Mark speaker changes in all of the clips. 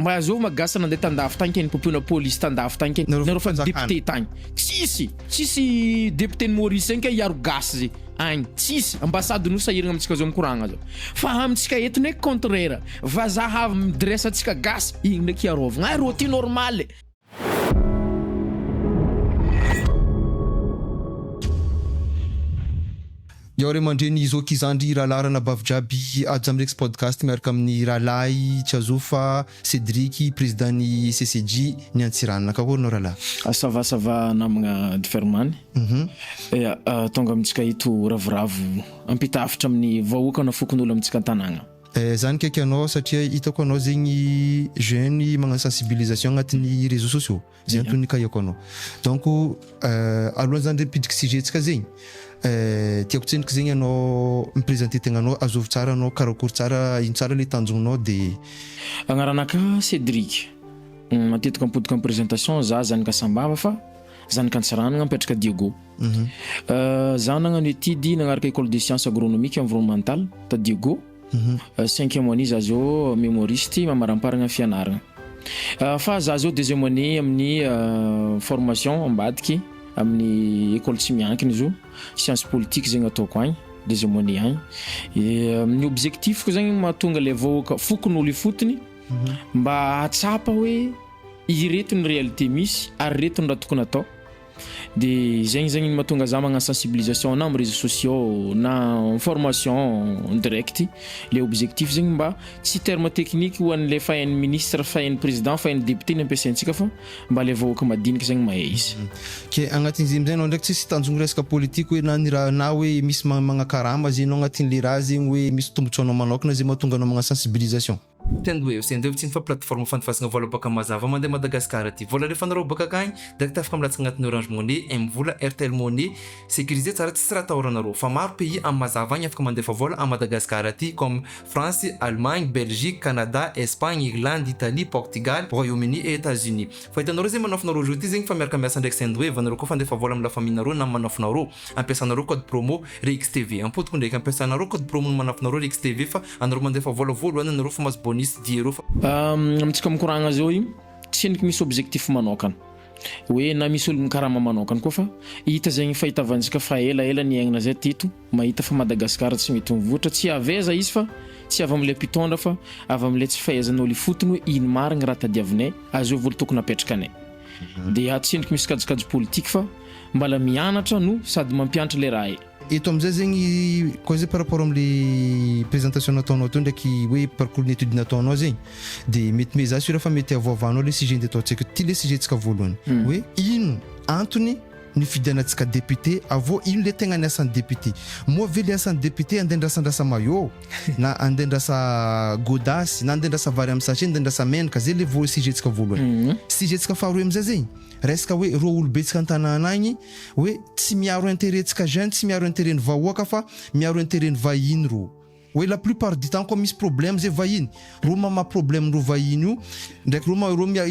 Speaker 1: Mba azovy ma gasy nandeha tandafy tagny kay nipopoina police tandafy tagny kay nareo fa député tagny tsisy tsisy député ny Maurice zegny kay hiaro gasy ze agny tsisy ambassade no sahiragna amintsika zao mikoragna zao fa amintsika eto ndraiky contraire vazaha avy midresse antsika gasy igny ndraiky hiarovagna ah rô ty normal e.
Speaker 2: Yao ray aman-dreny zoky zandry rahalahy ranabavy jiaby ato Jamrex podcast miaraka amin'ny rahalahy Tsiazofa Cédric président ny CCJ ny Antsiranana. Kakory anao rahalahy?
Speaker 1: Ça va ça va namagna Differman. Ya, tonga amintsika eto ravoravo ampita hafatra amin'ny vahoaka na fokonolona amintsika an-tanàgna.
Speaker 2: Eh, zany kaiky anao satria hitako anao zegny jeune magnano sensibilisation agnatin'ny réseaux sociaux. Zay antony nikaiako anao. Donc alohan'ny zany re mipidriky sujet tsika zegny, tiako tsendriky zegny anao mi-presenter tegnanao, azovy tsara anao, karakory tsara, ino tsara le tanjognonao de.
Speaker 1: Agnaranaka Cédric. Matetika mipodika am présentation za zanaka Sambava fa zanaka Antsiranana mipetraka Diego. Za nagnano étude nagnaraka école de sciences agronomiques environnementales ta Diego. Cinquième année za zao mémoriste mamaramparagna fianaragna. Fa za zao deuxième année amin'ny formation ambadiky amin'ny école tsy miankina izy io, science politique zegny ataoko agny, deuxième année agny. Ny objectif-ko zegny mahatonga le vahoaka fokonolona ifotony mba hahatsapa hoe ireto ny réalité misy ary ireto ny raha tokony atao. De zegny zegny ny mahatonga za magnano sensibilisation na am réseaux sociaux na en formation en direct, le objectif zegny mba tsy terme technique ho an'le fa hain'ny ministre, fa hain'ny président, fa hain'ny député ny ampiasaintsika fa mba le vahoaka madiniky zegny mahay izy.
Speaker 2: Ke agnatin'izay amizay anao ndraiky tsisy tanjogno resaka politique hoe na ny raha na hoe misy magnakarama zegny anao agnatin'le raha zegny hoe misy tombotsoanao manokana zay mahatonga anao magnano sensibilisation.
Speaker 3: Sendwave, Sendwave tsy fa plateforme fandefasagna vola baka mazava mandeha Madagascar aty. Vola alefanareo baka akagny direct afaka milatsaka agnatin'ny Orange Money, M-vola, Airtel Money, sécurisé tsara tsisy raha atahoranareo fa maro pays am mazava agny afaka mandefa vola à Madagascar aty comme France, Allemagne, Belgique, Canada, Espagne, Irlande, Italie, Portugal, Royaume-Uni et Etats-Unis. Fa hitanareo zegny manafinareo aujourd'hui zegny fa miaraka miasa ndraiky Sendwave anareo koa fandefa vola am la famille nareo na manafinareo ampiasanareo code promo RXTV ampodiko ndraiky ampiasanareo code promo ny manafinareo RXTV fa anareo mandefa vola voalohany anareo fa mahazo bonus dix euros fa
Speaker 1: Amintsika mikoragna zao io tsy endriky misy objectif manokana hoe na misy olo mikarama manokana koa fa hita zegny fahitavantsika fa ela ela niaignana zay teto mahita fa Madagascar tsy mety mivoatra tsy avy aiza izy fa tsy avy amle mpitondra fa avy amle tsy fahaizan'olo ifotony hoe ino marigny raha tadiavinay azovy olo tokony apetrakanay de ato tsy endriky misy kajikajy politique fa Mbala mianatra no sady mampiantra le raha e.
Speaker 2: Eto amizay zegny koa zay par rapport amle présentation nataonao teo ndraiky hoe parcours d'étude nataonao zegny de mety me za sûr fa mety avoavanao le sujet ndeha ataontsika ty le sujet tsika voalohany hoe ino antony nifidianantsika député avô ino le tegna ny asan'ny député moa ve le asan'ny député andeha andrasandrasa maillot na andeha andrasa godasy na andeha andrasa vary amy sachet andeha andrasa menaka zay le vo sujet tsika voalohany sujet tsika faharoe amizay zegny Resaka hoe reo olobetsika antanàna agny hoe tsy miaro intérêt tsika jeune tsy miaro intérêt ny vahoaka fa miaro intérêt ny vahiny reo. Hoe la plupart du temps koa misy problème zay vahiny, reo mamaha problème ndreo vahiny io ndraiky reo reo mia-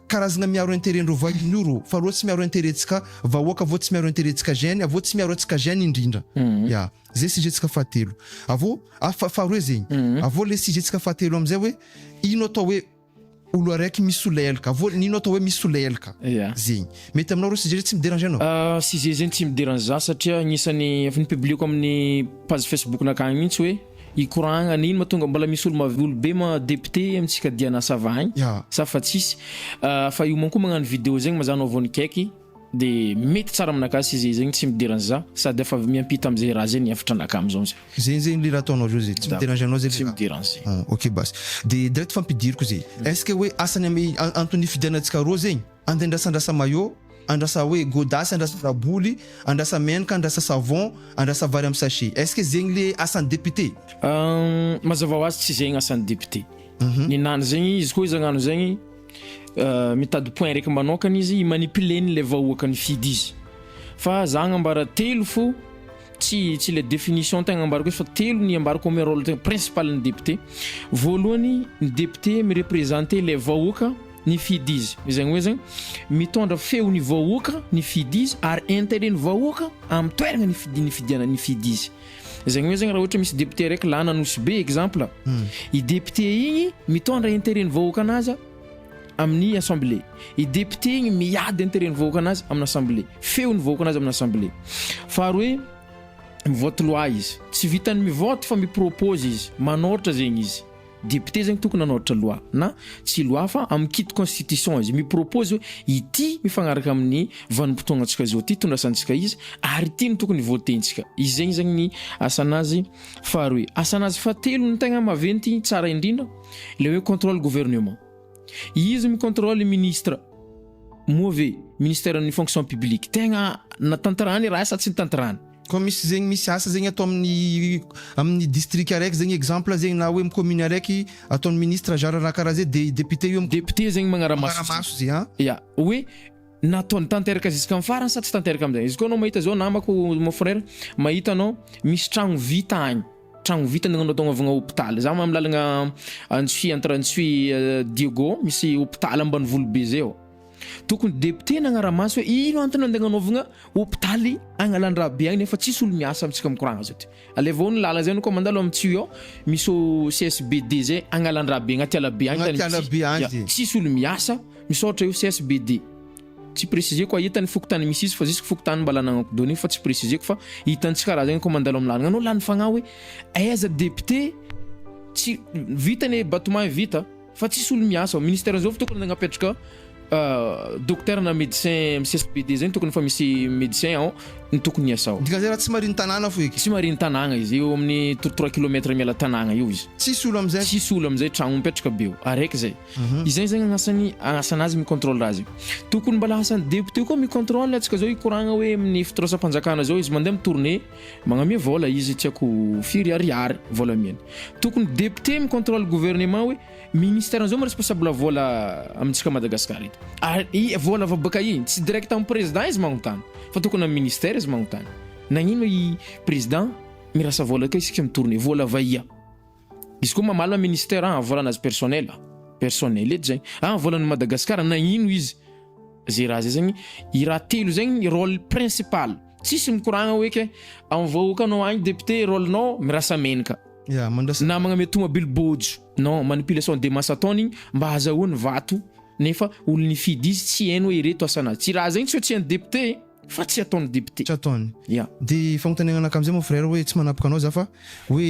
Speaker 2: karazagna miaro intérêt ndreo vahiny io reo fa reo tsy miaro intérêt tsika vahoaka avô tsy miaro intérêt tsika jeune avô tsy miaro antsika jeune indrindra. Ya, zay sujet tsika fahatelo. Avô ah faharoe zegny. Avô le sujet tsika fahatelo amizay hoe ino atao hoe Olo araiky misolelaka, vo nino atao hoe misolelaka zegny. Mety aminao reo sujet tsy mi-déranger
Speaker 1: anao? Sujet zegny tsy mi-dérange za satria agnisan'ny efa ni-publieko amin'ny page Facebook nakagny mihitsy hoe hikoragna n'ino mahatonga mbola misy olo mav- olo be ma député amintsika Diana Sava agny sa fa tsisy fa io manko magnano vidéo zegny mazà anao vao nikaiky De mety tsara aminakahy sujet zegny tsy mi-derange za sady efa miampita amizay raha zay ny hevitra anakahy amizao zay.
Speaker 2: Zegny zegny le raha ataonao zao zay, tsy mi-derange anao zay le
Speaker 1: Tsy
Speaker 2: raha?
Speaker 1: mi-derange.
Speaker 2: Ah ok basy. De direct fampidiriko zay, est ce que hoe asany amy antony nifidianantsika rô zegny, andeha andrasandrasa maillot, andrasa hoe godasy, andrasa laboly, andrasa menaka, andrasa savon, andrasa vary amy sachet, est ce que zegny le asan'ny député?
Speaker 1: Mazava ho azy tsy zegny asan'ny député. Ninany zegny izy koa izy agnano zegny Mitady point raiky manokana izy hi-manipuler-ny le vahoaka nifidy izy. Fa za agnambara telo fô tsy tsy le définition tegna ambarako izy fa telo ny ambarako ame rôle tegna principal ny député. Voalohany ny député mi-représenter le vahoaka nifidy izy, izagny hoe zegny mitondra feon'ny vahoaka nifidy izy ary intérêt ny vahoaka amin'ny toeragna nifidy nifidianana nifidy izy. Zegny hoe zegny raha ohatra misy député araiky lany Nosy Be exemple, i député igny mitondra intérêt ny vahoaka anazy amin'ny assemblée. I député igny miady intérêt ny vahoaka anazy amin'ny assemblée. Feon'ny vahoaka anazy amin'ny assemblée. Faharoe, mivote loi izy. Tsy vitan'ny mivote fa mi-propose izy, manôratra zegny izy. Député zegny tokony hanôratra loi na tsy loi fa amikity constitution izy, mi-propose hoe ity mifagnaraka amin'ny vanim-potoagnantsika zao ty tondrasantsika izy ary ity no tokony votentsika. Izegny zegny ny asanazy faharoe. Asanazy fahatelo ny tegna maventy tsara indrindra le hoe contrôle gouvernement. Izy mi-contrôle ministre moa ve ministère ny fonction publique tegna natanterahany raha sa tsy nitanterahany?
Speaker 2: Koa misy zegny misy asa zegny atao amin'ny amin'ny district araiky zegny exemple zegny na hoe amin'ny commune araiky ataon'ny ministre genre raha karaha zay de député io
Speaker 1: Député zegny magnaramaso
Speaker 2: magnaramaso zay an.
Speaker 1: Ya, hoe nataony tanteraka jusqu'à farany sa tsy tanteraka amizay. Izy koa anao mahita zao namako mon frère, mahita anao misy tragno vita agny, tragno vita nagnano atao hôpitaly. Za amy lalagna Antsohihy entre Antsohihy Diego misy hôpitaly ambanivolo be zay ao. Tokony député nagnaramaso hoe ino antony andeha agnanaovagna hôpitaly agnalandraha be agny nefa tsisy olo miasa amintsika mikoragna zao ty. Alevao ny lalana zay anao koa mandalo amin'ny Tsioy ao misy CSBD zay agnalandraha be agnaty ala be agny
Speaker 2: Agnaty ala be agny zay.
Speaker 1: Tsisy olo miasa, misaotra io CSBD. Tsy préciseko ahita ny fokontany misy izy fa jusque fokontany mba lanagnako données fa tsy préciseko fa hitantsika raha zegny koa mandalo amin'ny lalana anao lany fagnahy hoe aiza député tsy vita ny bâtiment vita fa tsisy olo miasa ao ministère zao fa tokony nagnapetraka docteur na médecin amy CSBD zegny tokony fa misy médecin ao ny tokony hiasa ao.
Speaker 2: Dikan'izay raha tsy mariny tanàna fo eky.
Speaker 1: Tsy mariny tanàgna izy eo amin'ny 3 kilomètres miala tanàgna io izy.
Speaker 2: Tsisy olo amizay.
Speaker 1: Tsisy olo amizay tragno mipetraka be eo araiky zay. Izay zegny agnasany agnasanazy mi-contrôle raha zegny. Tokony mbala asan'ny député koa mi-contrôle antsika zao hikoragna hoe amin'ny fitondrasam-panjakana zao izy mandeha mi-tourner magnamia vola izy tsy haiko firy ariary vola amiany. Tokony député mi-contrôle gouvernement hoe ministère zao responsable vola amintsika Madagascar eto. Ary i vola avy baka iny tsy direct amin'ny président izy magnontany fa tokony amin'ny ministère izy magnontany. Nagnino i président mirasa vola ka isika mi-tourner vola avaia. Izy koa mamaly ministère ah volanazy personnel personnel edy zegny ah volan'i Madagascar nagnino izy zay raha zay zegny i raha telo zegny rôle principal tsisy mikoragna hoe ke amin'ny vahoaka anao agny député rôle-nao mirasa menaka
Speaker 2: Ya, mandrasa
Speaker 1: na magname tomobily bôjo non manipulation de masse ataony igny mba ahazahoany vato nefa olo nifidy izy tsy hainy hoe ireto asanazy tsy raha zegny tsy hoe tsy hain'ny député fa tsy ataon'ny député
Speaker 2: tsy ataony.
Speaker 1: Ya.
Speaker 2: De fagnontaniana anakahy amizay mon frère hoe tsy manapaka anao za fa hoe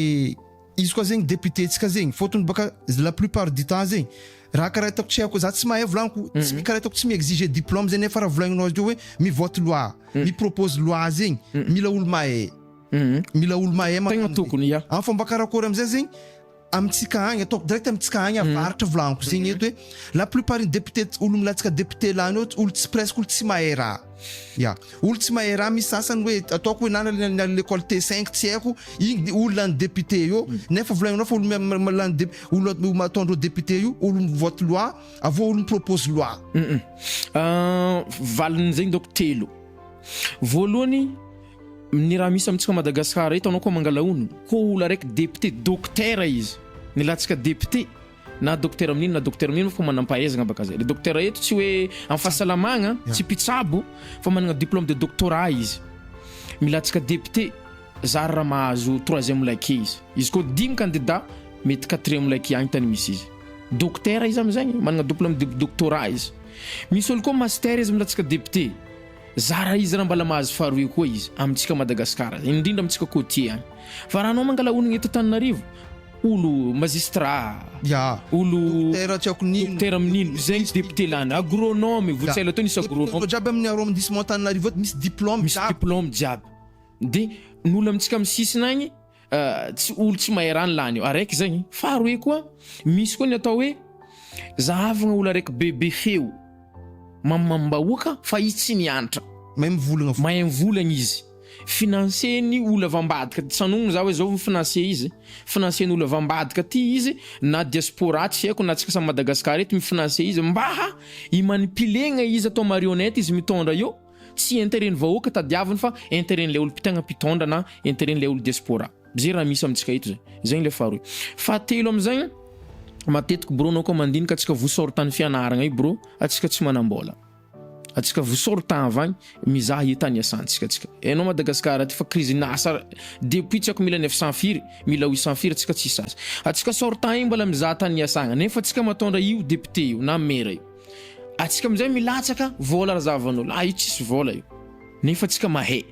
Speaker 2: izy koa zegny député tsika zegny fôtony baka la plupart du temps zegny raha karaha hitako tsy haiko za tsy mahay volagniko tsy karaha hitako tsy mi-exiger diplôme zegny nefa raha volagninao azy teo hoe mivote loi mi-propose loi zegny mila olo mahay mila olo mahay
Speaker 1: Tegna
Speaker 2: magnano zegny.
Speaker 1: tokony ya.
Speaker 2: Amin'ny fomba karakory amizay zegny amintsika agny ataoko direct amintsika agny avaratra volagniko zegny eto hoe la plupart ny député olo milatsaka député lany eo olo tsy presque olo tsy mahay raha ya olo tsy mahay raha misy sasany hoe ataoko hoe nana ny l'école T5 tsy haiko igny de olo lany député eo nefa volagninao fa olo lany olo ataondreo député io olo mivote loi avy eo olo mipropose loi.
Speaker 1: Valiny zegny dônko telo voalohany Ny raha misy amintsika Madagascar eto anao koa mangala ono ko olo araiky député docteur izy nilatsaka député na docteur amin'ino na docteur amin'ino fa manampahaizagna baka zay le docteur eto tsy hoe amin'ny fahasalamagna tsy mpitsabo fa managna diplôme de doctorat izy milatsaka député zary raha mahazo troisième laquais izy izy koa dimy candidat mety quatrième laquais agny tany misy izy docteur izy amizegny managna diplôme de doctorat izy misy olo koa master izy milatsaka député Zara izy raha mbala mahazo faharoe koa izy amintsika Madagascar indrindra amintsika côtier agny fa raha anao mangala onogna eto Antananarivo olo magistrat
Speaker 2: Ya.
Speaker 1: olo
Speaker 2: Docteur tsy haiko nino.
Speaker 1: docteur amin'ino zegny député lany agronome vao tsy ela teo nisy agronome
Speaker 2: Jiaby amin'ny arrondissement Antananarivo eto misy diplôme
Speaker 1: misy
Speaker 2: jiaby.
Speaker 1: diplôme jiaby de ny olo amintsika amin'ny sisiny agny tsy olo tsy mahay raha ny lany eo araiky zegny faharoe koa misy koa ny atao hoe zahavagna olo araiky bebe feo mamimamim-bahoaka fa izy tsy nianatra
Speaker 2: Mahay mivolagna fo.
Speaker 1: Mahay mivolagna izy financer-ny olo avy ambadika tsy hanogno za hoe zao mifinancer izy financer-ny olo avy ambadika aty izy na diaspora tsy haiko na antsika samy Madagascar eto mifinancer izy mba hi-manipuler-gna izy atao marionnette izy mitondra eo Tsy intérêt ny vahoaka tadiaviny fa intérêt n'ilay olo mpitagna mpitondra na intérêt n'ilay olo diaspora. Zay raha misy amintsika eto zay. Zegny le faharoy. Fahatelo amizay, matetiky bro anao koa mandinika antsika voa sort tany fianaragna io bro, antsika tsy manambola. Atsika vo sortant avy agny mizaha io tany iasantsika atsika. Enao Madagascar aty fa crise n'asa depuis tsy haiko mille 900 firy, mille 800 firy atsika tsisy asa. Atsika sortant igny mbola mizaha tany iasagna nefa atsika matondra io député io na maire io. Atsika amizay milatsaka vola razavan'olo, ah io tsisy vola io. Nefa atsika mahay.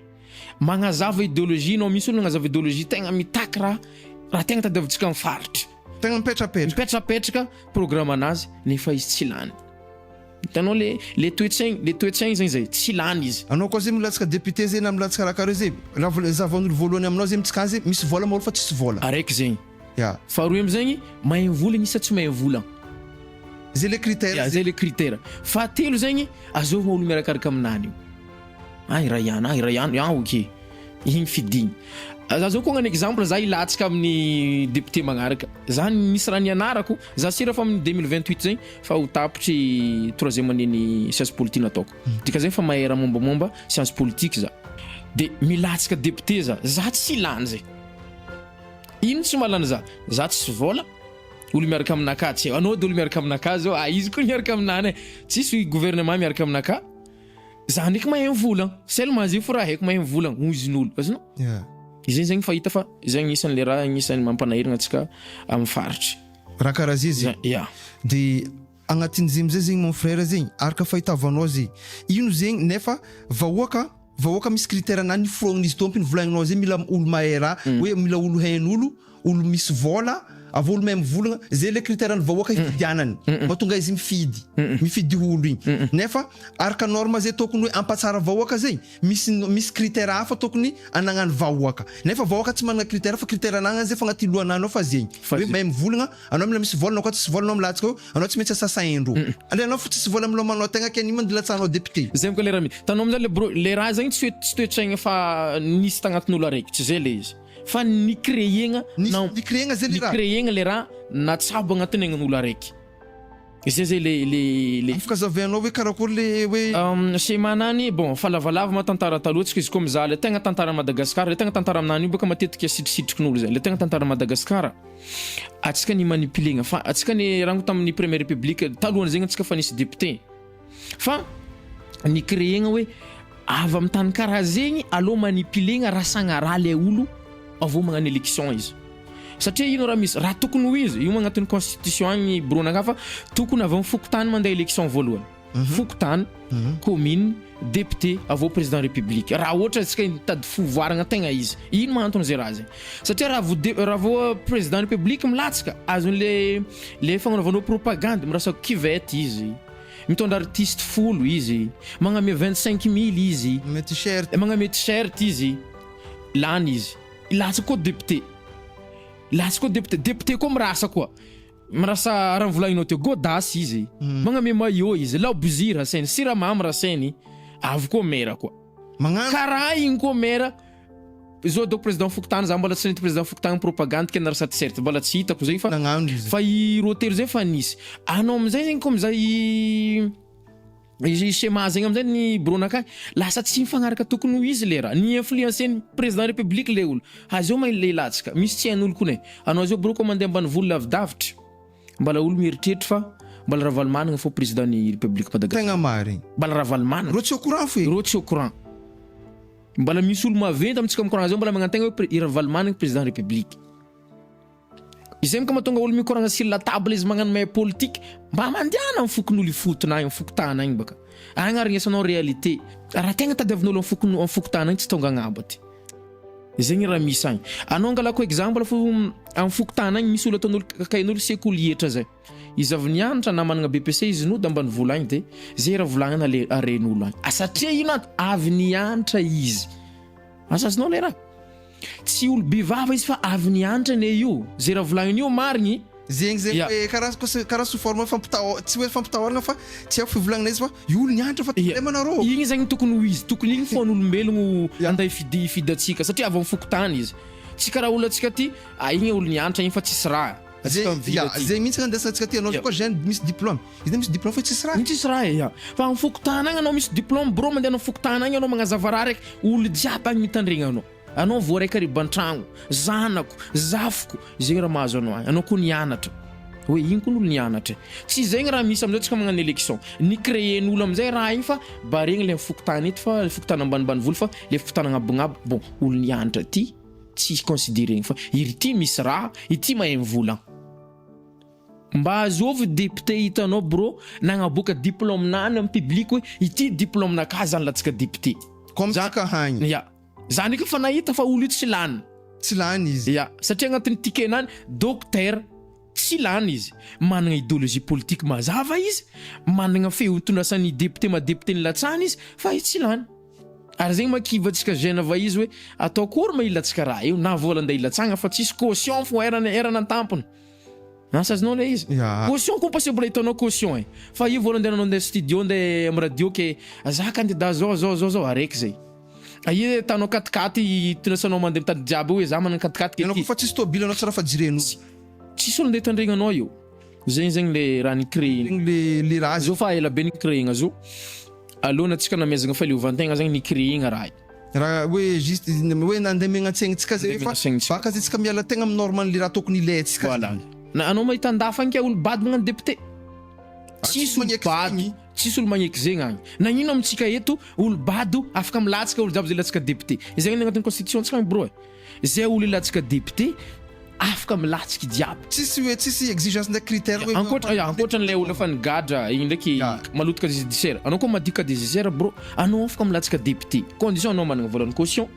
Speaker 1: Magnazava idéologie nao, misy olo magnazava idéologie tegna mitaky raha, raha tegna tadiavintsika am faritra.
Speaker 2: Tegna mipetrapetraka.
Speaker 1: Mipetrapetraka programme anazy nefa izy tsy lany. Hitanao le le toetsaigny le toetsaigny zegny zay tsy lany izy.
Speaker 2: Anao koa zay milatsaka député zay na milatsaka raha karaha zay raha vao zavan'olo voalohany aminao zay mitsika zay misy vola maolo fa tsisy vola.
Speaker 1: Araiky zegny.
Speaker 2: Ya.
Speaker 1: Faharoy amizegny mahay mivolagna izy sa tsy mahay mivolagna.
Speaker 2: Zay le critère.
Speaker 1: Ya zay le critère. Fahatelo zegny azovy olo miarakaraka aminany io. Ah iray ihany, ah iray ihany, ah ok. Igny fidigny. Za zao koa hagnano exemple za hilatsaka amin'ny député magnaraka. Za nisy raha nianarako, za sira fa amin'ny 2028 zegny fa ho tapitry troisième année ny science politique nataoko. Dikan'izay fa mahay raha mombamomba science politique za. De milatsaka député za, za tsy lany zay. Ino tsy mahalany za? Za tsisy vôla, olo miaraka aminakahy tsy anao edy olo miaraka aminakahy zao, ah izy koa miaraka aminah ne, tsisy gouvernement miaraka aminakahy. Za ndraiky mahay mivolagna, seulement zay fo raha haiko mahay mivolagna hoy izy n'olo, azonao?
Speaker 2: Yeah.
Speaker 1: Izay zegny fa hita fa zay agnisan'ny le raha agnisan'ny mampanahiragna antsika amin'ny faritry.
Speaker 2: Raha karaha zay zegny.
Speaker 1: Yeah.
Speaker 2: De agnatin'izay amizay zegny mon frère zegny araka fahitavanao zegny ino zegny nefa vahoaka vahoaka misy critère na niforognon'izy tompony volagninao zay mila olo mahay raha hoe mila olo hain'olo olo misy vôla avy olo mahay mivolagna zay le critère ny vahoaka hifidianany mahatonga izy mifidy mifidy olo igny nefa araka norme zay tokony hoe ampatsara vahoaka zay misy misy critère hafa tokony anagnan'ny vahoaka nefa vahoaka tsy manana critère fa critère anagnany zay fa agnaty lohanany ao fa zegny hoe mahay mivolagna anao mila misy vôla anao koa tsisy vôla anao milatsaka eo anao tsy maintsy asasaindreo ale anao fo tsisy vôla milomanao tegna ke anio mandilatsahanao député
Speaker 1: Zay moka le raha misy. Hitanao amizay le bro, le raha zegny tsy hoe tsy toetsaigna fa nisy tagnatin'olo araiky, tsy zay le izy. Fa ni-créer-gna
Speaker 2: Nisy na ni-créer-gna zay le raha.
Speaker 1: ni-créer-gna le raha natsabo agnatin'ny aignan'olo araiky. Zay zay le le le.
Speaker 2: Afaka azavainao hoe karakory le hoe.
Speaker 1: Schéma nany bon fa lavalava ma tantara taloha tsika izy koa mizaha le tegna tantara Madagascar le tegna tantara aminany io bôka matetika asitrisitrikin'olo zay le tegna tantara Madagascar atsika ni manipulegna fa atsika ny rango tamin'ny première république talohan'zegny atsika fa nisy député Fa ny créer-gna hoe avy amin'ny tany karaha zegny aleo manipuler-gna rasagna raha le olo avy eo magnano élection izy. Satria ino raha misy, raha tokony ho izy, io agnatin'ny constitution agny bureau-nakahy fa tokony avy amin'ny fokontany mandeha élection voalohany. Fokontany, commune, député, avy eo président république. Raha ohatra antsika mitady fivoaragna tegna izy. Ino ma anton'izay raha zay? Satria raha vao dé- raha vao président république milatsaka, azon'le le fagnanaovanao propagande, mirasa cuvette izy. Mitondra artiste folo izy, magnamia 25 mille izy,
Speaker 2: Magnamia t-shirt.
Speaker 1: Magnamia t-shirt izy, lany izy. Latsaka koa député, latsaka koa député, député koa mirasa koa, mirasa raha novolagninao teo, godasse izy, magnamia maillot izy, labozia rasainy, siramamy rasainy, avy koa maire koa.
Speaker 2: Magnano.
Speaker 1: Karaha igny koa maire, zao donc président fokontany, za mbola tsy nahita président fokontany propagande ke narasa t-shirt, mbola tsy hitako zegny fa.
Speaker 2: Nagnano izy.
Speaker 1: Fa i Rotelo zay fa nisy. Anao amizay zegny comme za i i schéma zegny amizay ny bureau-nakay lasa tsy mifagnaraka tokony ho izy le raha. Ni influencer-n'ny président république le olo. Azeo ma le latsaka, misy tsy hain'olo kony e. Anao zao bro koa mandeha ambanivolo lavidavitra, mbala olo mieritreritry fa mbala Ravalomanana fô président ny république Madagascar.
Speaker 2: Tegna marigny.
Speaker 1: Mbala Ravalomanana.
Speaker 2: Reo tsy au courant fo e.
Speaker 1: Reo tsy au courant. Mbala misy olo maventy amintsika mikoragna zao mbala magnantegna hoe i Ravalomanana président république. Izay moka mahatonga olo mikoragna sur la table izy magnano mahay politique mba mandehana amin'ny fokon'olo ifotony agny, amin'ny fokontany agny baka. Agny aregnesanao réalité. Raha tegna tadiavin'olo amin'ny fokon- amin'ny fokontany agny tsy tonga agnabo aty. Zegny raha misy agny. Anao angalako exemple fo amin'ny fokontany agny misy olo ataon'olo kakain'olo sekoly hetra zay. Izy avy nianatra na managna BEPC izy nody ambanivolo agny de zay raha volagnina le aren'olo agny. Satria ino antony? Avy nianatra izy. Asa azonao le raha? Tsy olo be vava izy fa avy nianatra anie io. Zay raha volagniny io marigny.
Speaker 2: Zegny zegny hoe karaha kos- karaha sous forme fampitahor- tsy hoe fampitahoragna fa tsy haiko fivolagnana izy fa io olo nianatra fa problème nareo.
Speaker 1: Igny zegny tokony ho izy, tokony igny fon'olombelogno andeha hifidy hifidy antsika satria avy amin'ny fokontany izy. Tsy karaha olo antsika aty, ah igny olo nianatra igny fa tsisy raha.
Speaker 2: Zay
Speaker 1: Antsika mivily
Speaker 2: ya,
Speaker 1: aty.
Speaker 2: zay mihitsy andesantsika aty anao zao koa jeune misy diplôme. Izy misy diplôme fa tsisy raha.
Speaker 1: Igny tsisy raha e, ya. Fa amin'ny fokontany agny anao misy diplôme bro mandeha amin'ny fokontany agny anao magnazava raha raiky, olo jiaby agny mitandregny anao. Anao voaray kariba an-tragno, zanako, zafiko, zegny raha mahazo anao agny. Anao koa nianatra. Hoe iny koa ny olo nianatra e. Tsy zegny raha misy amizao tsika magnano election. Ni créer-n'olo amizay raha igny fa baregny le am fokontany eto fa le fokontany ambanimbanivoly fa le fokontany agnabognabo bon olo nianatra ty tsy consideregny fa iry ty misy raha, ity mahay mivolan. Mba azovy député hitanao bro nagnaboaka diplôme-nany am public hoe ity diplôme-nakahy zany latsaka député.
Speaker 2: Comme tsika hagny.
Speaker 1: Ya. Za ndraiky efa nahita fa olo io tsy lany.
Speaker 2: Tsy lany izy.
Speaker 1: Ya, satria agnatin'ny ticket-nany docteur tsy lany izy. Managna idéologie politique mazava izy, managna feo itondrasan'ny député maha député nilatsahany izy fa izy tsy lany. Ary zegny mahakiva antsika jeune va izy hoe atao akory ma hilatsaka raha io na vola andeha hilatsahagna fa tsisy caution fô erana erana an-tampony. Asa azonao le izy?
Speaker 2: Ya.
Speaker 1: Caution koa possible hitanao caution e. Fa io vola andehananao andeha studio andeha am radio ke za candidat zao zao zao zao araiky zay. Aia ahitanao katikaty itondrasanao mandeha mitady jiaby hoe za manana katikaty ke
Speaker 2: Ianao
Speaker 1: ty.
Speaker 2: koa fa tsisy tôbily anao tsy raha fa jiren'olo.
Speaker 1: Tsisy olo andeha hitandregnanao io. Zegny zegny le raha ni-créer-na.
Speaker 2: Zegny le le raha
Speaker 1: Zao fa ela be ni-créer-gna zao. Aloha antsika namehezagna fahaleovan-tegna zegny ni-créer-gna raha io.
Speaker 2: Raha hoe juste hoe nandeha megnantsegnitsika zay fa
Speaker 1: Megnantsegnitsika.
Speaker 2: baka zay tsika miala tegna amin'ny norme an'le raha tokony ilaintsika.
Speaker 1: Voilà. Na anao mahita andafy agny ke olo bado magnano député.
Speaker 2: Tsisy
Speaker 1: Tsisy olo
Speaker 2: magneky
Speaker 1: bado,
Speaker 2: zegny.
Speaker 1: tsisy olo magneky zegny agny. Nagnino amintsika eto olo bado afaka milatsaka olo jiaby zay latsaka député. Zegny ny agnatin'ny constitution tsika agny bro e. Zay olo ilatsaka député afaka milatsaka jiaby.
Speaker 2: Tsisy hoe tsisy exigence ndraiky critère hoe
Speaker 1: Ankoatra ya ankoatra an'ilay olona efa nigadra igny ndraiky
Speaker 2: Ya.
Speaker 1: maloto casier judiciaire. Anao koa madio casier judiciaire bro, anao afaka milatsaka député. Condition anao managna volan'ny caution.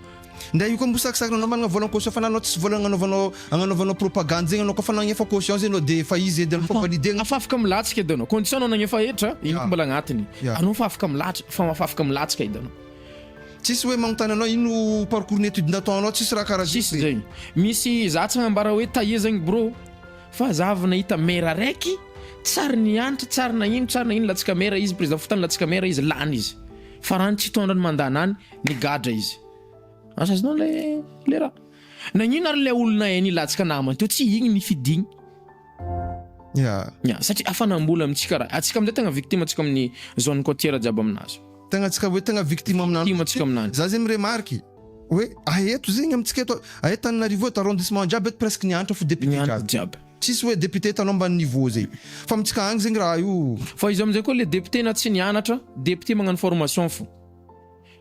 Speaker 2: Ndray io koa mosakisakina anao managna volan'ny caution fa na anao tsisy vola agnanaovanao agnanaovanao propagande zegny anao koa fa nagnefa caution zegny anao de efa izy edy fa validegna.
Speaker 1: Fa afaka milatsaka edy anao. Condition anao nagnefa hetra, igny koa mbola agnatiny.
Speaker 2: Ya.
Speaker 1: Anao fa afaka milatsaka fa afaka milatsaka edy anao.
Speaker 2: Tsisy hoe magnontany anao ino parcours n'étude nataonao tsisy raha karaha
Speaker 1: Tsisy zegny. Misy za tsy agnambara hoe taille zegny bro fa za avy nahita maire araiky tsary nianatra tsary nagnino tsary nagnino latsaka maire izy président fokontany latsaka maire izy lany izy fa raha ny tsy tondra ny mandat nany nigadra izy. Asa azonao le le raha. Nagnino ary le olona hainy hilatsaka namany teo tsy igny nifidigny.
Speaker 2: Ya.
Speaker 1: Ya, satria hafanam-bola amintsika raha. Antsika amizay tegna victime antsika amin'ny zone côtière jiaby aminazy.
Speaker 2: Tegna antsika hoe tegna victime aminany.
Speaker 1: Victime antsika aminany.
Speaker 2: Za zegny miremarque hoe aeto zegny amintsika eto, aeto Antananarivo eto arrondissement jiaby eto presque nianatra fo député
Speaker 1: Nianatra
Speaker 2: jiaby.
Speaker 1: jiaby.
Speaker 2: Tsisy hoe député hitanao ambany niveau zegny. Fa amintsika agny zegny raha io.
Speaker 1: Fa izy amizay koa le député na tsy nianatra, député magnano formation fo.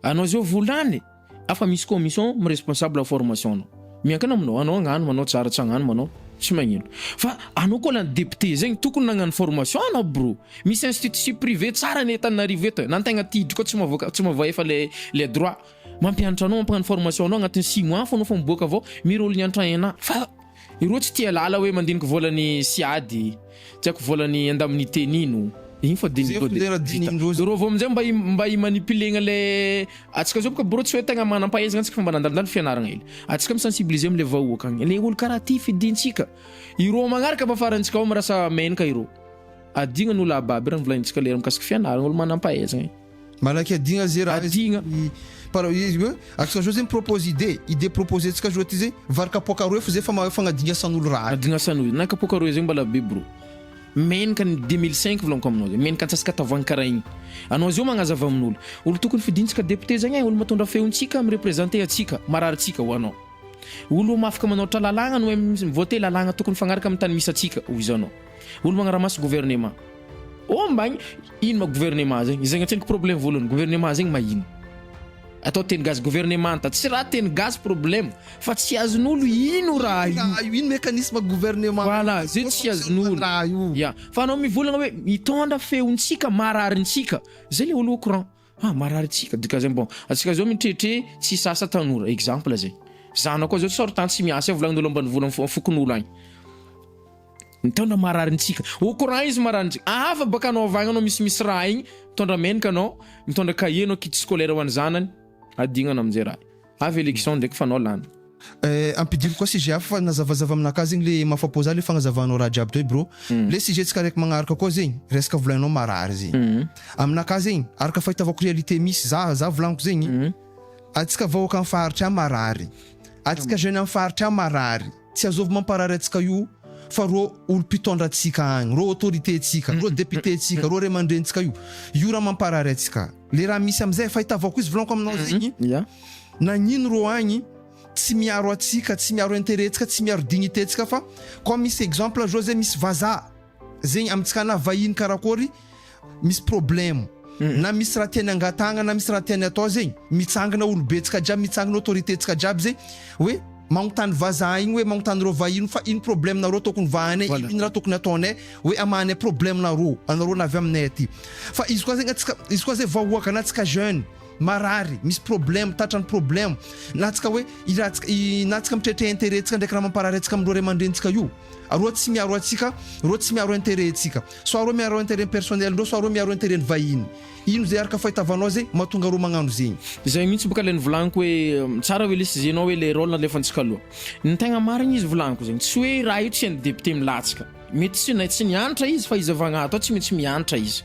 Speaker 1: Anao zao volany afa misy commission mi-responsable formation anao. Miankina aminao, anao agnano manao tsara tsy agnano manao tsy magnino. Fa anao koa lany député zegny tokony nagnano formation anao bro. Misy institut privé tsara anie Antananarivo eto e, na antegna aty hidry koa tsy mahavoaka tsy mahavoahefa le le droit. Mampianatra anao mampagnano formation anao agnatin'ny six mois fô anao fa miboaka avao, mira olo nianatra ENA. Fa Ireo tsy tia lala hoe mandiniky volan'i Siady, tsy haiko volan'i indemnité nino. Igny fa dinindreo de vita. Ireo avao aminjay mba mba hi-manipuler-gna le antsika zao boka bro tsy hoe tegna manam-pahaizagna antsika fa mba nandalondalo fianaragna hely. Antsika mi-sensibiliser amle vahoaka agny. Le olo karaha ty fidintsika. Ireo magnaraka mba farantsika ao mirasa menaka ireo. Adigna ny olo aby aby raha novolagnintsika lera mikasiky fianaragna olo manam-pahaizagna.
Speaker 2: Malaky adigna ze raha
Speaker 1: Adigna.
Speaker 2: Par izy hoe atsika zao zegny propose idée, idée proposé tsika zao ty zegny vary kapoaka roe fo zay fa fagnadingasan'olo raha.
Speaker 1: Adingasan'olo, na kapoaka roe zegny mbola be bro. Menaka ny 2005 volaniko aminao zegny, menaka antsasaka tavoahangy karaha igny. Anao zao magnazava amin'olo, olo tokony fidintsika député zegny e, olo matondra feontsika, mi-representer atsika, marary tsika ho anao. Olo mafaka manoatra lalàgna no mi-voter lalàgna tokony mifagnaraka amin'ny tany misy atsika, hoy izy anao. Olo magnaramaso gouvernement. Oh mbagny ino ma gouvernement zegny? Zegny antseniko problème voalohany, gouvernement zegny mahino? Atao teny gasy gouvernemanta, tsy raha teny gasy problème fa tsy azon'olo ino raha io.
Speaker 2: Raha io, ino mécanisme gouvernement?
Speaker 1: Voilà, zay tsy azon'olo.
Speaker 2: Raha io.
Speaker 1: Ya, fa anao mivolagna hoe mitondra feontsika mararintsika, zay le olo au courant. Ah marary tsika dika zay bon atsika zao mitretre tsy sasa tanora exemple zay zanako koa zao tsy sortant tsy miasa eo volagnin'olo ambanivolo am fokonolo agny mitondra mararintsika au courant izy mararintsika ahafa baka anao avy agny anao misimisy raha igny mitondra menaka anao mitondra cahier anao kit scolaire ho an'ny zanany adignana amizay raha Avy election ndraiky fa anao lany.
Speaker 2: Eh, ampidiro koa sujet hafa fa nazavazava aminakahy zegny le mahafapo za le fagnazavanao raha jiaby teo bro. Le sujet tsika araiky magnaraka koa zegny, resaka volaninao marary zegny. Aminakahy zegny, araka fahitavako réalité misy, za za volagniko zegny, antsika vahoaka am faritra any marary, antsika jeune am faritra any marary, tsy azovy mamparary antsika io fa rô olo mpitondra antsika agny, rô autorité tsika, rô député tsika, rô ray aman-drenitsika io, io raha mamparary antsika. Le raha misy amizay fahitavako izy volaniko aminao zegny nagnino rô agny tsy miaro atsika tsy miaro intérêt tsika tsy miaro dignité tsika fa koa misy exemple zao zay misy vazaha. zegny amintsika na vahiny karakôry misy problème na misy raha tiany angatahagna na misy raha tiany atao zegny mitsangana olobe tsika jiaby mitsangana autorité tsika jiaby zegny hoe magnontany vazaha igny hoe magnontany reo vahiny fa ino problème nareo tokony vahanay ino raha tokony ataonay hoe amahanay problème nareo anareo navy aminay aty fa izy koa zegny atsika izy koa zegny vahoaka na atsika jeune marary misy problème tratran'ny problème na atsika hoe i raha tsika i na atsika mitretre intérêt tsika ndraiky raha mamparary atsika amindreo ray aman-drenintsika io Roa tsy miaro antsika, roa tsy miaro intérêt tsika. Soit roa miaro intérêt personnel ndreo, soit roa miaro intérêt ny vahiny. Ino zay araka fahitavanao zay mahatonga roa magnano zegny?
Speaker 1: Zay mihitsy boka le nivolaniko hoe tsara hoe le sujet nao hoe le role nalefantsika aloha. Ny tegna marigny izy volaniko zegny tsy hoe raha io tsy hain'ny député milatsaka. Mety tsy na tsy nianatra izy fa izy avy agnato ao tsy maintsy mianatra izy.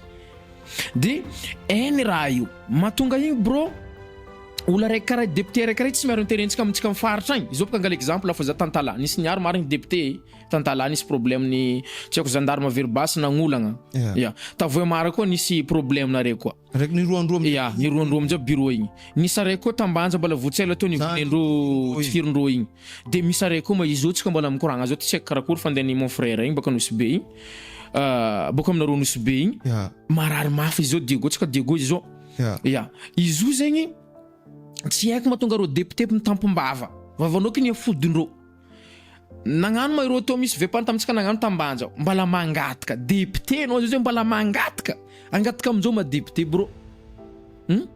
Speaker 1: De hainy raha io. Mahatonga igny bro olo araiky karaha député araiky rey tsy miaro intérêt ntsika amintsika amin'ny faritra agny. Izao boka angala exemple fa za tantala nisy niaro marigny député Tantala nisy problème ny tsy haiko gendarme very basy nagnolagna. Ya. Tavoemara koa nisy problème nareo koa.
Speaker 2: Raiky niroandroa
Speaker 1: am. Ya, niroandroa amizay bureau igny. Nisy araiky koa tambanja mbola vao tsy ela teo nivolendreo tifirindreo igny. De misy araiky koa ma izy io tsika mbola mikoragna zao ty tsy haiko karakory fandehan'ny mon frère igny baka Nosy Be igny. Bôka aminareo Nosy Be igny. Marary mafy izy zao Diego tsika Diego izy zao. Ya. Izy io zegny tsy haiko mahatonga reo député mitampom-bava. Vavanao kiny afodindreo. Nagnano ma ireo teo misy vepany tamintsika nagnano tambanja mbala mangataka député anao zay zao mbala mangataka angataka aminjao ma député bro hum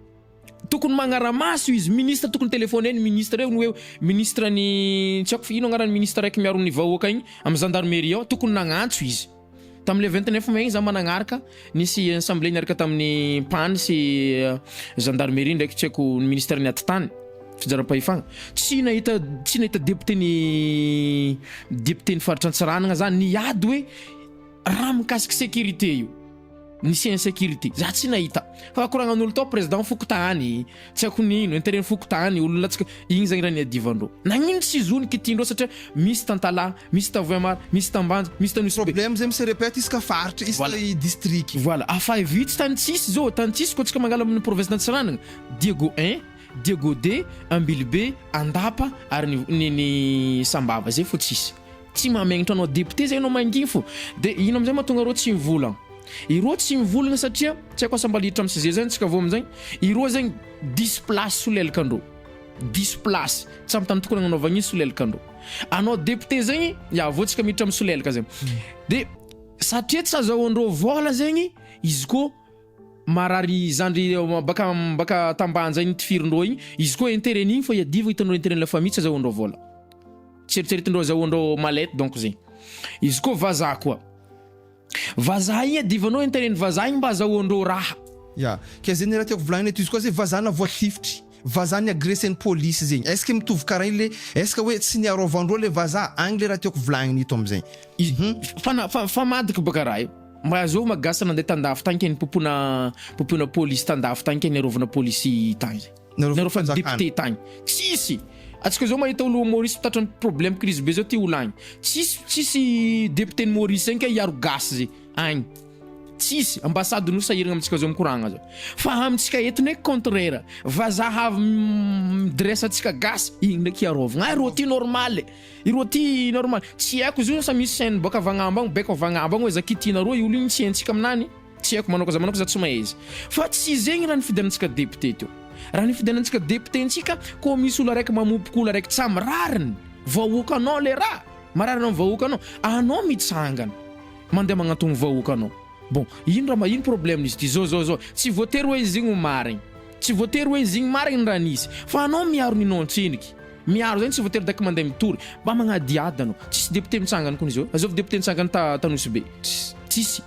Speaker 1: tokony magnaramaso izy ministre tokony telephone ny ministre eo ny hoe ministre ny tsy haiko ino agnarany ministre raiky miaro ny vahoaka igny amy gendarmerie ao tokony nagnantso izy Tamin'ilay 29 mai igny za managnaraka, nisy assemblée niaraka tamin'ny PAN sy gendarmerie ndraiky tsy haiko ny ministère ny atitany, fitsinjaram-pahefagna. Tsy nahita tsy nahita député ny député ny faritra Antsiranana za niady hoe raha mikasiky sécurité io. Nisy insécurité, za tsy nahita. Fa koragnan'olo tao président fokontany, tsy haiko nino, intérêt ny fokontany, olo latsaka, igny zegny raha niadivandreo. Nagnino tsy zo ny kitindreo satria misy Tantalahy, misy Tavoemar, misy Tambanja, misy Tanosibe.
Speaker 2: Problème zay mi-se répète isaka faritra, isaka district.
Speaker 1: Voilà, afa vitsy tany tsisy zao, tany tsisy koa tsika mangala amin'ny province d'Antsiranana, Diego un, Diego deux, Ambilobe, Andapa ary ny ny ny Sambava zay fô tsisy. Tsy mahamegnatra anao député zay anao manginy fô. De ino amizay mahatonga reo tsy mivolagna? Ireo tsy mivolagna satria tsy haiko asa mba lihitra am sujet zany tsika vao amizay, ireo zegny diso place solelakandreo, diso place, tsy am tany tokony agnanaovagna izy solelakandreo. Anao député zegny, ya vao tsika miditra am solelaka zegny. De satria tsy azahoandreo vôla zegny izy kô marary zandry baka baka tambanja igny tifirindreo igny, izy koa interet n'igny fô iadiva hitanao interet ny la famille tsy azahoandreo vôla. Tsy eritreretindreo azahoandreo mallette donc zegny. Izy koa vazaha koa. Vazaha igny iadivanao interet ny vazaha igny mba azahoandreo raha.
Speaker 2: Ya, ke zegny raha tiako volagnina eto izy koa zegny vazaha na voatifitry, vazaha ni-agressen'ny police zegny, est ce que mitovy karaha igny le, est ce que hoe tsy niarôvandreo le vazaha, agny le raha tiako volagnina eto amizay.
Speaker 1: Fa fa famadika baka raha io. Mba azovy ma gasy nandeha tandafy tagny ke nipopona popona police tandafy tagny ke niarovana police tagny zay. Niarovana député tagny. Tsisy. Atsika zao mahita olo Maurice tratran'ny problème crise be zao ty olo agny. Tsisy tsisy député ny Maurice zegny ke hiaro gasy zay agny. Tsisy. Ambassade no sahiragna amintsika zao mikoragna zao. Fa amintsika eto ndraiky contraire. Vazaha avy midresse antsika gasy igny ndraiky hiarovagna. Ah rô ty normal e. Ireo ty normal tsy haiko izy io sa misy chaine boaka avy agnambo agny baiko avy agnambo agny hoe za kitihinareo io olo igny tsy haintsika aminany tsy haiko manao ka za manao ka za tsy mahay izy fa tsy zegny raha nifidianantsika député teo raha nifidianantsika député ntsika ko misy olo araiky mamopoko olo araiky tsy amy rariny vahoakanao le raha marary anao vahoakanao anao mitsangana mandeha magnantogno vahoakanao Bon, ino raha ino problème izy ty zao zao zao, tsy voatery hoe izy igny ho marigny, tsy voatery hoe izy igny marigny ny raha nisy, fa anao miaro ny non-tsendriky, miaro zegny tsy voatery daiky mandeha mitory, mba magnadihady anao, tsisy député mitsangana kony izy eo, azovy député nitsangana ta ta Nosy Be, tsisy,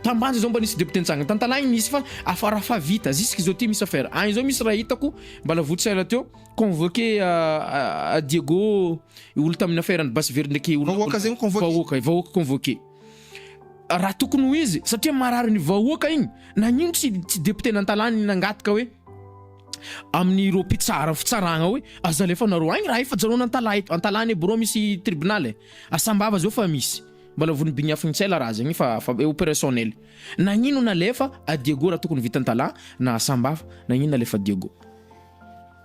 Speaker 1: Tambanja zao mba nisy député nitsangana, Tantalagny nisy fa afa raha fa vita, jusque zao ty misy affaire, agny zao misy raha hitako, mbala vao tsy ela teo, convoqué à Diego olo tamin'ny affaire ny basy very ndraiky olo,
Speaker 2: Vahoaka zegny convoqué?
Speaker 1: Vahoaka, vahoaka convoqué. Raha tokony ho izy satria marary ny vahoaka igny, nagnino tsy tsy député n'Antalàna ny nangataka hoe amin'ireo mpitsara fitsaragna hoe aza alefanareo agny raha io fa janona Antalà eto, Antalà anie bureau misy tribunal e, a Sambava zao fa misy, mbola vonibigny afigny ela raha zegny fa fa opérationnel, nagnino nalefa a Diego raha tokony vita Antalà na Sambava, nagnino nalefa Diego?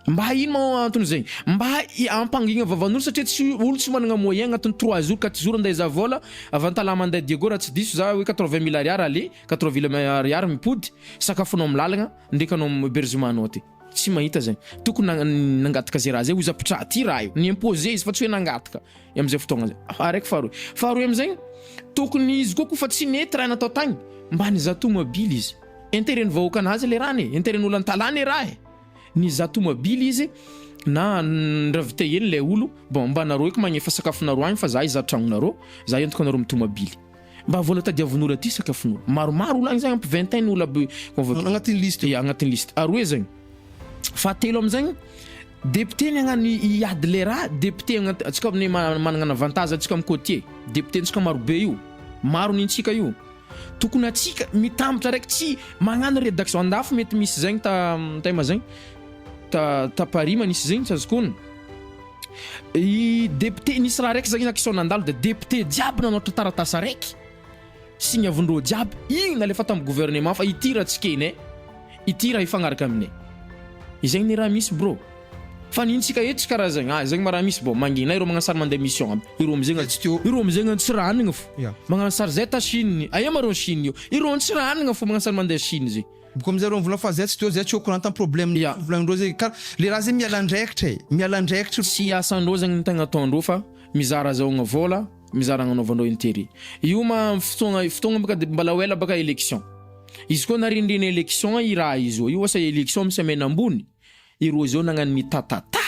Speaker 1: Mba ino ma antony zegny? Mba hampangigna vavan'olo satria tsy olo tsy managna moyen agnatin'ny trois jours quatre jours andeha hizaha vôla avy Antalaha mandeha Diego raha tsy diso za hoe 80 mille ariary aller, 80 mille ariary mipody, sakafonao am lalagna ndraiky anao am hebergement anao aty. Tsy mahita zegny. Tokony nangataka ze raha zay hozy apitraha ty raha io. Ni-imposer izy fa tsy hoe nangataka amzay fotoagna zay. Araiky faharoe. Faharoe amizegny tokony izy koa kofa tsy nety raha natao tagny mba nizaha tomobily izy. Intérêt-n'ny vahoaka anazy le raha anie, intérêt-n'olo Antalaha anie raha e. Nizaha tomobily izy na ni-ravitailler le olo, bon mba nareo eky magnefa sakafonareo agny fa za hizaha tragnonareo, za entiko anareo amy tomobily. Mba vola tadiavin'olo aty sakafon'olo. Maromaro olo agny zany ampy vingtaine olo aby convoqué.
Speaker 2: Agnatin'ny liste.
Speaker 1: Ya, agnatin'ny liste. Aroe zegny. Fahatelo amizegny, député ny agnano hiady le raha, député agnaty, antsika amin'ny managna avantage antsika amy côtier, député ntsika maro be io, maro nintsika io. Tokony atsika mitambatra raiky tsy magnano rédaction andafy mety misy zegny ta taima zegny ta ta Paris manisy zegny tsy azoko onona. I député nisy raha raiky zegny action nandalo de député jiaby nanôratra taratasy araiky signavindreo jiaby igny nalefa tamy gouvernement fa ity raha tsy kenay ity raha hifagnaraka aminay. Izegny ny raha misy bro. Fa nintsika eto tsy karaha zegny, ah zegny ma raha misy bon mangina ireo magnano sary mandeha mission aby, ireo amizegny
Speaker 2: Tsy teo.
Speaker 1: ireo amizegny antsiranagna fo
Speaker 2: Ya.
Speaker 1: magnano sary zay ta Chine, aia ma reo Chine io, ireo antsiranagna fo magnano sary mandeha Chine zay.
Speaker 2: Boko amizay reo mivolagna fa zay tsy teo zay tsy au courant tam problème
Speaker 1: Ya.
Speaker 2: volagnindreo zay kara le raha zay miala andraikitra e, miala andraikitra.
Speaker 1: Tsy asandreo zegny ny tegna ataondreo fa mizara azahoagna vôla, mizara agnanaovandreo intérêt. Io ma fotoagna fotoagna baka de mbala ho ela baka élection. Izy koa narindrina élection i raha izy io, io asa élection amy semaine ambony. Ireo zao nagnano mitatatata.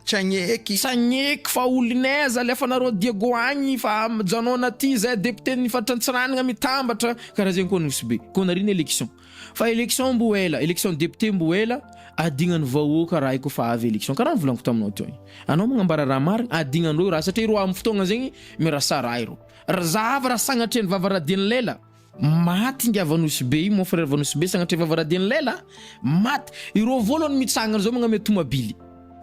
Speaker 2: Tsagneky.
Speaker 1: Tsagneky fa olon'aiza alefanareo Diego agny fa mijanona aty zay député ny faritra Antsiranana mitambatra karaha zegny koa Nosy Be koa narina élection fa élection mbo ela élection député mbo ela adignan'ny vahoaka raha io koa avy élection karaha nivolaniko taminao teo igny anao magnambara raha marigny adignandreo raha satria ireo amin'ny fotoagna zegny mirasa raha ireo zahava raha sagnatria ny vava radian'ny lela Maty ingahy Vanosibe io mon frère Vanosibe sagnatria vavaradia ny lela a! Maty! Ireo voalohany mitsangana zao magname tomabily.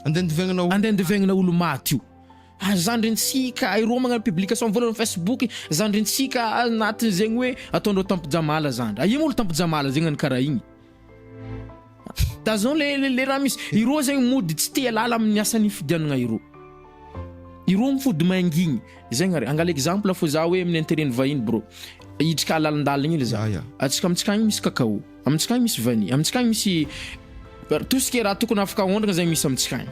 Speaker 2: Andeha andivagnana olo.
Speaker 1: Andeha andivagnana olo maty io. Ah zandrintsika, ireo magnano publication voalohany facebook, zandrintsika anatin'izegny hoe ataondreo tampijamala zandry. Aia moa olo tampijamala zegny any karaha igny. Tazon le le raha misy. Ireo zegny mody tsy te halala amin'ny asa nifidianagna ireo. Ireo mifody mangigny. Zegny ary angala exemple fô za hoe amin'ny intérêt ny vahiny bro. Hidrika lalindalina hely za. Antsika amintsika agny misy cacao, amintsika agny misy vanille, amintsika agny misy tout ce qui est raha tokony afaka aondragna zegny misy amintsika agny.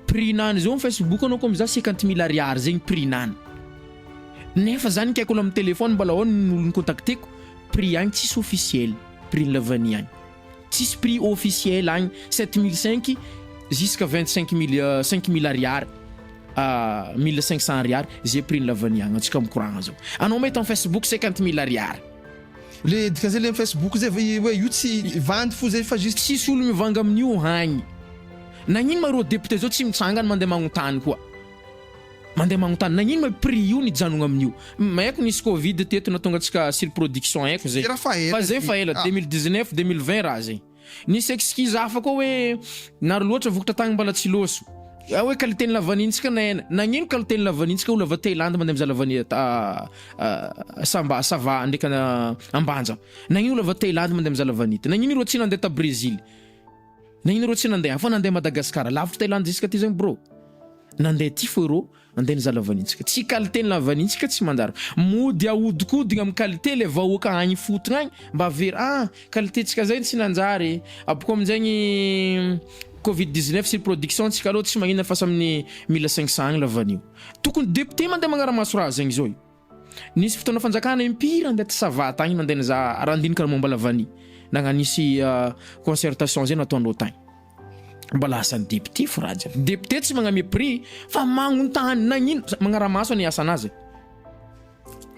Speaker 1: Prix nany zao amin'ny Facebook anao koa mizaha 50 000 ariary zegny prix nany. Nefa za nikaiko olo amin'ny téléphone mbola ao ny olo nicontacteko, prix agny tsisy officiel. Prix ny la vanille agny tsisy prix officiel agny 7005 jusqu'à 25000 5000 ariary 1500 ariary ze prix ny la vanille agny antsika mikoragna zao anao mahita am facebook 50000 ariary.
Speaker 2: Le dikan'izay le am facebook zay hoe io tsy vandy fo zay fa juste.
Speaker 1: Tsisy olo mivanga amin'io hagny nagnino ma ireo député zao tsy mitsangana mandeha magnontany koa. Mandeha magnontany nagnino ma prix io nijanogna amin'io? Haiko nisy covid teto nahatonga antsika surproduction haiko zay.
Speaker 2: Raha fa ela
Speaker 1: Fa zay fa ela 2019 2020 raha zay. Nisy excuse hafa koa hoe naro loatra vokatra tagny mbala tsy lôso. Ah hoe qualité ny lavanille-ntsika nahena. Nagnino qualité ny lavanille-ntsika olo avy Thaïlande mandeha mizaha lavanille Samba Sava ndraiky Ambanja. Nagnino olo avy Thaïlande mandeha mizaha lavanille? Nagnino ireo tsy nandeha ta Brésil? Nagnino ireo tsy nandeha fa nandeha Madagascar? Lavitry Thaïlande jusqu'à ty zegny bro. Nandeha ty fô ireo nandeha nizaha lavanille-ntsika. Tsy qualité ny lavanille-ntsika tsy manjary. Mody ahodikodina amin'ny qualité le vahoaka agny ifotony agny mba very ah qualité-ntsika zay tsy nanjary e. Abôkô aminjaigny covid 19 surproduction ntsika alôha tsy magnino fa samy 1500 agny lavanille. Tokony député mandeha magnaramaso raha zegny zao io. Nisy fotoana fanjakana impiry nandeha ta Sava tagny nandeha nizaha raha nandinika ny momba la vanille. Nagnano nisy concertation zay nataondreo tagny. Mbola asan'ny député fo raha jiaby. Député tsy magname prix fa magnontany nagnino magnaramaso ny asanazy.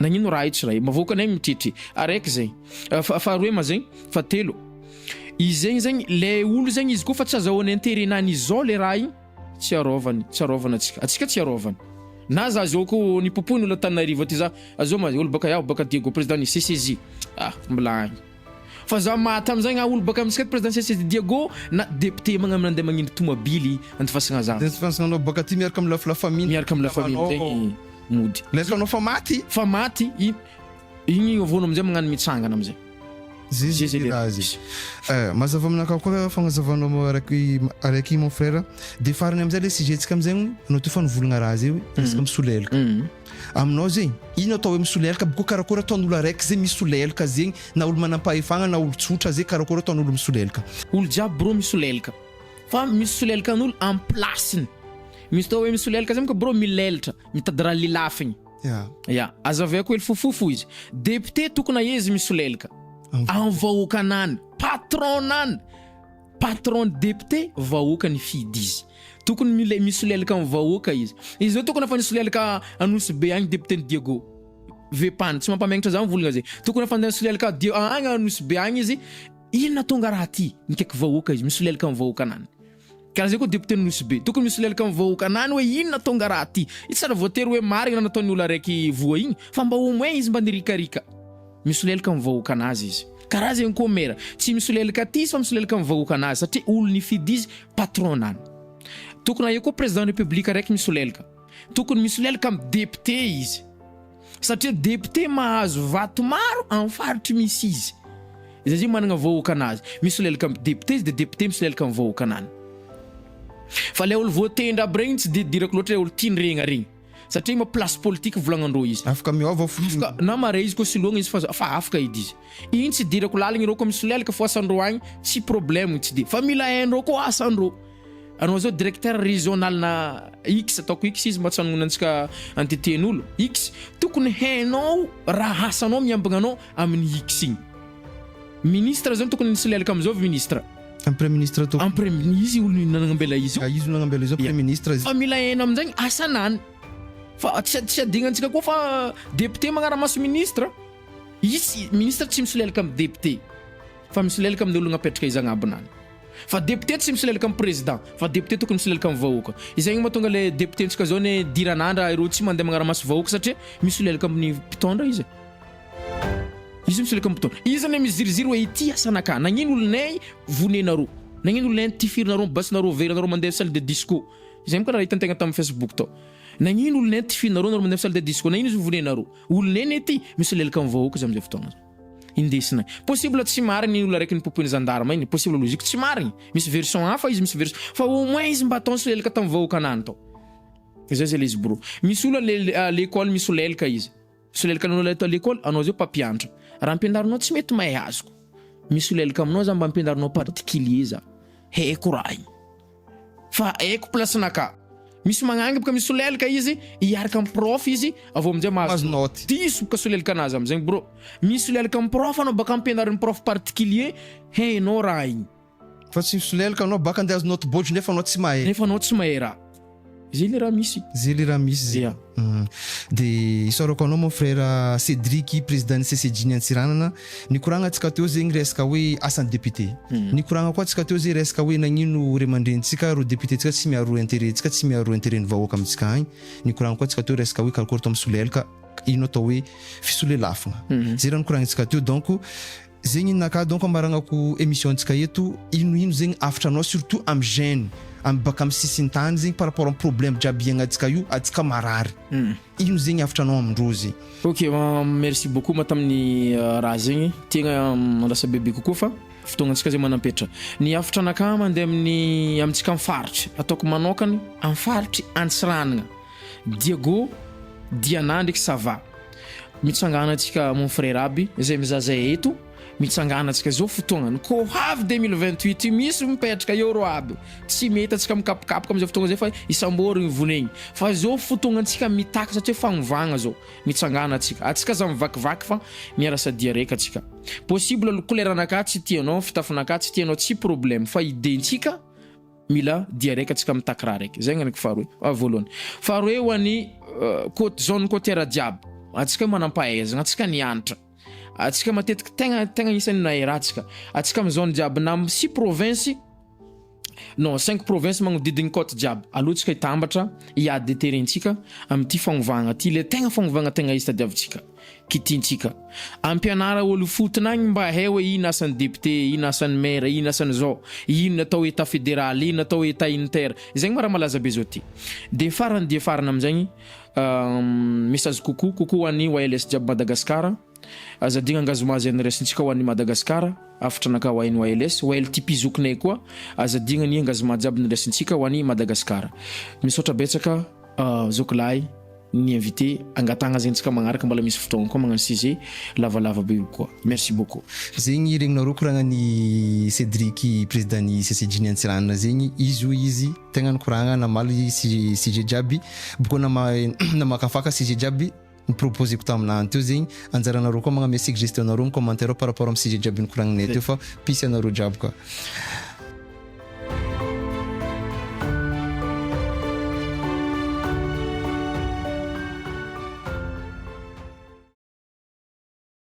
Speaker 1: Nagnino raha io tsy raha io mavoaka anay mitritry. Araiky zegny. Faharoe ma zegny, fahatelo. Izy zegny zegny le olo zegny izy koa fa tsy azahoany intérêt nany izao le raha igny tsy arovany, tsy arovana antsika. Antsika tsy arovany. Na za zao ko nipopohiny olo Antananarivo aty za, azao ma olo baka iaho baka Diego président ny CCJ. Ah mbola agny. Fa za maty amizay gna olo baka amintsika aty président CCJ Diego na député magnano nandeha magnindry tomabily andifasagna za.
Speaker 2: Andifasagna anao baka aty miaraka am la famille.
Speaker 1: Miaraka am la famille zegny mody.
Speaker 2: Lefa anao fa maty.
Speaker 1: Fa maty igny avonao amizay magnano mitsangana amizay.
Speaker 2: Zay
Speaker 1: Zay
Speaker 2: zay
Speaker 1: le
Speaker 2: raha
Speaker 1: raha
Speaker 2: zay.
Speaker 1: misy.
Speaker 2: Mazava aminakahy koa fagnazavanao araiky araiky mon frère. De farany amizay le sujet-tsika amizay anao teo fa nivolagna raha zay hoe resaka misolelaka. Aminao zegny, ino atao hoe misolelaka boko karakôry ataon'olo araiky zegny misolelaka zegny na olo manam-pahefagna na olo tsotra zegny karakôry ataon'olo misolelaka.
Speaker 1: Olo jiaby bro misolelaka fa misy solelakan'olo am place-ny. Misy atao hoe misolelaka zay moka bro milelatra, mitady raha lelafigny.
Speaker 2: Ya.
Speaker 1: Ya, azavaiko hely fofofo izy. Député tokony ahezy misolelaka am vahoakanany, patron-nany. Patron député vahoaka nifidy izy. Tokony mila misolelaka am vahoaka izy. Izy zao tokony efa nisolelaka Anosy be agny député ny Diego. Vepany tsy mampamenatra za mivolagna zay. Tokony efa nisolelaka agny Anosy be agny izy. Inona tonga raha ty? Mikaiky vahoaka izy, misolelaka am vahoaka anany. Karaha zay koa député ny Nosy be. Tokony misolelaka am vahoaka anany hoe inona tonga raha ty. Io tsy raha voatery hoe marigna raha nataon'ny olo araiky voa igny fa mba au moins izy mba nirikarika. Misolelaka amin'ny vahoaka anazy izy. Karaha zegny koa mera. Tsy misolelaka aty izy fa misolelaka amin'ny vahoaka anazy satria olo nifidy izy patron nany. Tokony ahia koa président république araiky misolelaka. Tokony misolelaka amin'ny député izy. Satria député mahazo vato maro amin'ny faritry misy izy. Izay zegny managna vahoaka anazy. Misolelaka amin'ny député izy de député misolelaka amin'ny vahoaka anany. Fa le olo voatendry aby regny tsy de idirako loatra le olo tindregna regny. Satria ma place politique volagnandreo izy.
Speaker 2: Afaka miova fo.
Speaker 1: Afaka na mare izy ko soloagna izy fa fa afaka edy izy. Igny tsy idirako laligny ireo ko misolelaka fo asandreo agny tsy problème tsy de fa mila haindreo koa asandreo. Anao zao directeur régional na X ataoko X izy mba tsy hanognonantsika anteten'olo X tokony hainao raha asanao miambigna anao amin'ny X igny. Ministre zao tokony nisolelaka amizao ministre.
Speaker 2: Am premier ministre to.
Speaker 1: Am premier izy olo nagnambela izy io.
Speaker 2: Izy nagnambela izy io premier ministre.
Speaker 1: Fa mila haina amin'izay asanany. Fa tsy tsy adignantsika koa fa député magnara-maso ministre. Izy ministre tsy misolelaka amin'ny député fa misolelaka amin'ny olona apetraka izy agnabonany. Fa député tsy misolelaka amin'ny président fa député tokony misolelaka amin'ny vahoaka. Izay mahatonga le député-ntsika zao ne diran'andra ireo tsy mandeha magnara-maso vahoaka satria misolelaka amin'ny mpitondra izy. Izy misolelaka amin'ny mpitondra. Izy anie miziriziry hoe ity asanakahy. Nagnino olonay vonenareo? Nagnino olonay tifirinareo, basinareo, veranareo mandeha salle de disco? Izay moka raha hitan-tegna tamin'ny Facebook tao. Nagnino olonay tifirinareo nareo mandeha salle de disco? Nagnino izy vonenareo? Olonay anie ity misolelaka amin'ny vahoaka izy amin'izay fotoagna zao. Indesina. Possible tsy marigny iny olona araiky nipopohin'ny gendarme iny, possible logique tsy marigny. Misy version hafa izy, misy version fa au moins izy mba atao nisolelaka tamin'ny vahoaka anany tao. Zay zay le izy bro. Misy olona le à l'école misolelaka izy. Misolelaka anao eto à l'école, anao zao mpampianatra. Raha ampianarinao tsy mety mahay azoko. Misolelaka aminao za mba ampianarinao particulier za. Haiko raha igny. Fa haiko place-nakahy. Misy magnangy boka misolelaka izy, hiaraka amin'ny prof izy, avy eo aminjay mahazo
Speaker 2: Mahazo note.
Speaker 1: Diso boka solelaka anazy amizegny bro. Misolelaka amin'ny prof anao baka ampianarin'ny prof particulier, hainao raha igny.
Speaker 2: Fa tsy misolelaka anao baka andeha azo note bôjo nefa anao tsy mahay.
Speaker 1: Nefa anao tsy mahay raha. Zay le raha misy.
Speaker 2: Zay le raha misy zay.
Speaker 1: Ya.
Speaker 2: De isaorako anao mon frère Cédric président ny CCJ ny Antsiranana. Nikoragna antsika teo zegny resaka hoe asan'ny député. Nikoragna koa antsika teo zay resaka hoe nagnino ray aman-drenintsika reo député ntsika tsy miaro intérêt ntsika tsy miaro intérêt ny vahoaka amintsika agny. Nikoragna koa antsika teo resaka hoe karakôry atao misolelaka ino atao hoe fisolelafagna. Zay raha nikoragnintsika teo donc Zegny ninakahy donc amaragnako émission ntsika eto, ino ino zegny hafatra anao surtout am jeune am baka am sisintany zegny par rapport am problème jiaby iaignantsika io atsika marary ino zegny hafatra anao amindreo zegny.
Speaker 1: Ok merci beaucoup ma tamin'ny raha zegny tegna mandrasa bebe kokoa fa fotoagnantsika zegny manampetra ny hafatra anakahy mandeha amin'ny amintsika am faritry ataoko manokany am faritry Antsiranana Diego, Diana ndraiky ça va. Mitsangana antsika mon frère aby zay mizaha zay eto, mitsangana antsika zao fotoagnany ko ho avy 2028 misy mipetraka eo rô aby, tsy mety antsika mikapokapoka amizay fotoagna zay fa isamborigny vonegny fa zao fotoagnantsika mitaky satria fagnovagna zao, mitsangana antsika, antsika aza mivakivaky fa miarasa dia reka antsika, possible couleur anakahy tsy tianao, fitafinakahy tsy tianao tsy problème fa idée-ntsika Mila dia raika tsika mitaky raha raiky. Zay gnaniko faharoe. Ah, voalohany. Faharoe ho an'ny côte zone côtière jiaby. Antsika manampahaizana, antsika nianatra. Antsika matetiky tegna tegna isan'ny nahay raha antsika. Antsika amin'ny zone jiaby na amin'ny six provinces non cinq provinces magnodidigny côte jiaby. Aleo tsika hitambatra hiady terrain-tsika amin'ity fagnovagna ty le tegna fagnovagna tegna izy tadiavintsika. Kitintsika. Ampianara olo ifotony agny mba hay hoe ino asan'ny député, ino asan'ny maire, ino asan'izao, ino atao état fédéral, ino atao état unitaire. Zegny ma raha malaza be zao ty. De farany dia farany amin'izegny message coucou, coucou ho an'ny YLS jiaby Madagascar. Aza adigna engagement zay niraisintsika ho an'i Madagasikara, hafatra anakahy ho an'i YLS, YLTP zokinay koa, aza adigna ny engagement jiaby niraisintsika ho an'i Madagasikara. Misaotra betsaka zokilahy ny invité, angatahagna zegny tsika magnaraka mbola misy fotoagna koa magnano sujet lavalava be io koa. Merci beaucoup.
Speaker 2: Zegny regninareo koragnan'i Cédric président-n'ny CCJ ny Antsiranana zegny, izy hoy izy tegna nikoragna namaly sujet jiaby, bôkô namakafaka sujet jiaby niproposeko taminany teo zegny, anjaranareo koa magname suggestion nareo amin'ny commentaire par rapport amin'ny sujet jiaby nikoragninay teo fa peace anareo jiaby koa.